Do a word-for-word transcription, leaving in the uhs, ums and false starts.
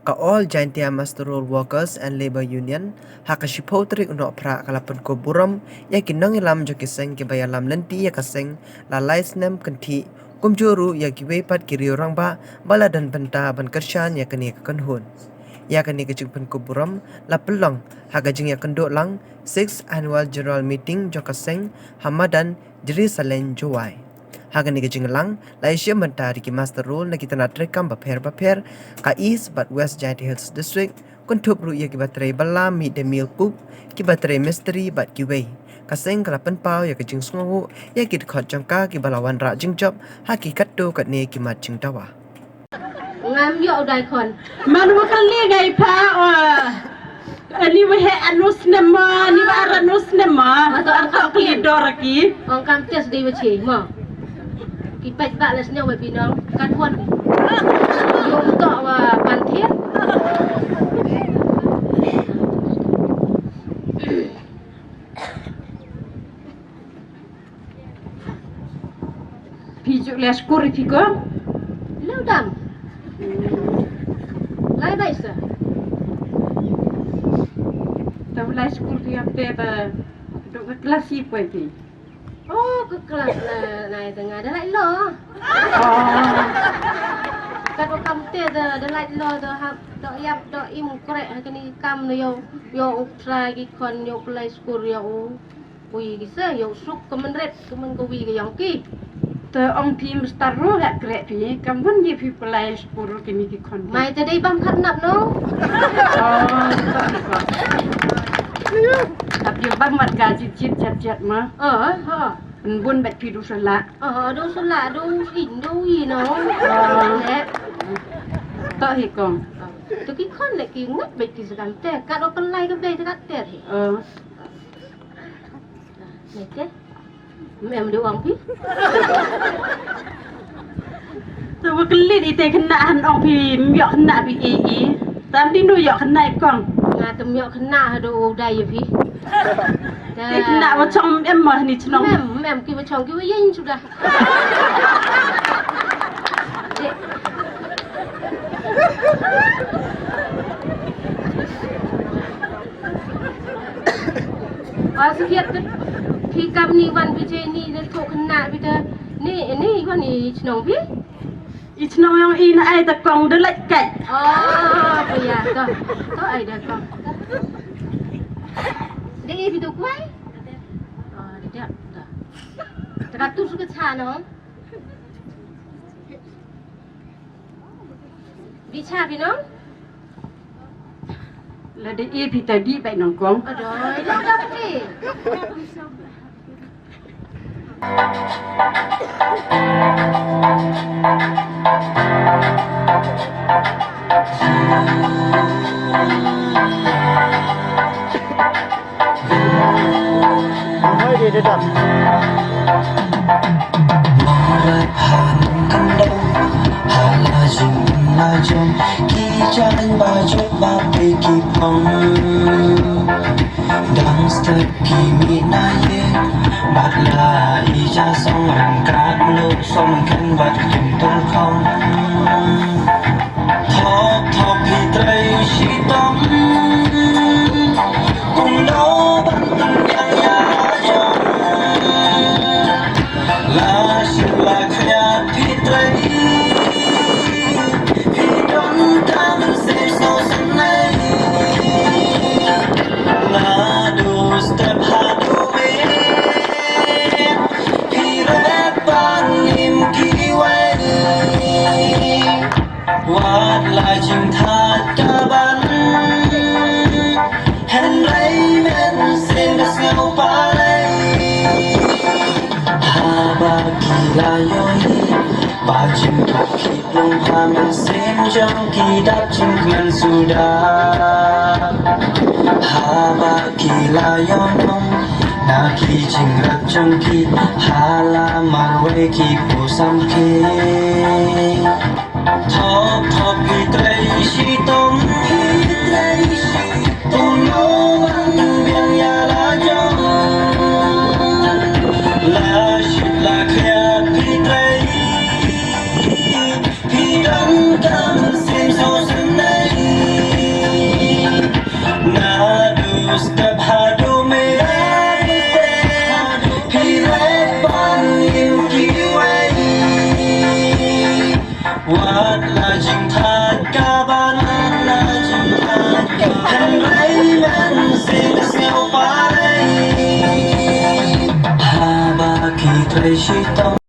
Ka All Jaintia Muster Roll Workers and Labour Union ha ka shiphew tarik u Nohprah ka la pynkup burom ïa ki nongïalam jong ki seng kiba ïalam lynti ïa ka seng la lai snem kynthih, kumjuh ruh ïa kiwei pat ki riew rangbah ba la don bynta ban kyrshan ïa kane ka kynhun. Ïa kane ka jingpynkup burom la pynlong ha ka jingïakynduh lang sixth Annual General Meeting jong ka seng ha madan Jri Saleng, Jowai. Ha kane ka jingïalang la ïashim bynta da ki muster roll na ki tnat treikam bapher bapher, ka East bad West Jaintia Hills District, kynthup ruh ïa kiba trei bylla mid day meal cook, kiba trei mistri bad kiwei. Ka seng ka la pynpaw ïa ka jingsngewnguh ïa ki dkhot jong ka kiba la wanrah jingjop ha ki katto katne ki mat jingdawa. Ngam ïoh u dai khon. Man wa kali ngai pha, wa. Ani wa he anu snem ma, ani wa ar anu snem ma. Ma to ar to kali dor ki. Ong kam tes dei wa che ma. Ki pet ba les nyau wa binong. Kan khon. Yung to wa pan thir. Phi ju leh skul phi ko? Leh dang. Lai bai sa. Tam leh skul phi ap te ba dok ke kelas i poi phi. Oh, ke kelas na na tengah dah lai lo. Oh. Kat kam te dah dah lai lo dah hap dok yap dok im krek ha kini kam no yo yo ukra ki kon yo play skul yo. Ui ki sa ïa u suk ka mynret ka myn ka wi ka yong ki. Te ong phi mstar ro ga krek phi kam bun ji phi pelai spur kini ki khon. Mai te dei bam khat nap no. Oh, tapi bam mat ga jit jit jat jat ma. Oh, ha. Bun bun bat phi du sala. Oh, du sala du in du i no. Oh. To hi kong. To ki khon le ki ngat bat ki sakam te ka do pelai ka bai te ka te hi. Oh. Mete. Mem de wang pi. Tu ba kelit ite kena han ong pi miok kena pi i i. Tam di nu yok kena i kong. Nga te miok kena ha do u dai ya pi. Te kena ba chong em ma ni chnong. Mem mem ki ba chong ki ba yin sudah. Wa siat phi kam ni wan phi che ni de thok kena phi de ni ni wan ni chnong phi. I chnong yong i na ai ta kong de lek kai. Oh, ya to. To ai de kong. De i phi tu kwai. Oh, de de. Tera tu suka cha no. Bicha binong. Lada e pita di bai nong kong. Adoi, lada piti. Oi, dia, dia, dia. Mawlai phan kandang, hala jing la jong, ki jang ba jok ba pe ki pong. Dang step ki mi na ye, bak la i ja song rang kat lo song ken bat kim tul kong. Thok thok phi trei shitom. Kumno ban pynbiang ïa jong. La shu la khriat phi trei. Phi don tang se so snei. Naduh step haduh wei. Phi rep ban im kiwei. Wat la jingthat ka ban. Hynrei men sien da sngew pale. Haba ki la ïohi ba jingthok ki plung ha mynsiem jong ki dap jingkmen suda. Haba ki la ïohi na ki jingrep jong ki hala marwei ki pusam ki. Thok thok phi trei shitom phi trei shitom no ban biang ïa la jong. La shit la khriat phi trei. Phi dang kam sim so sim nei. Ki trei shitom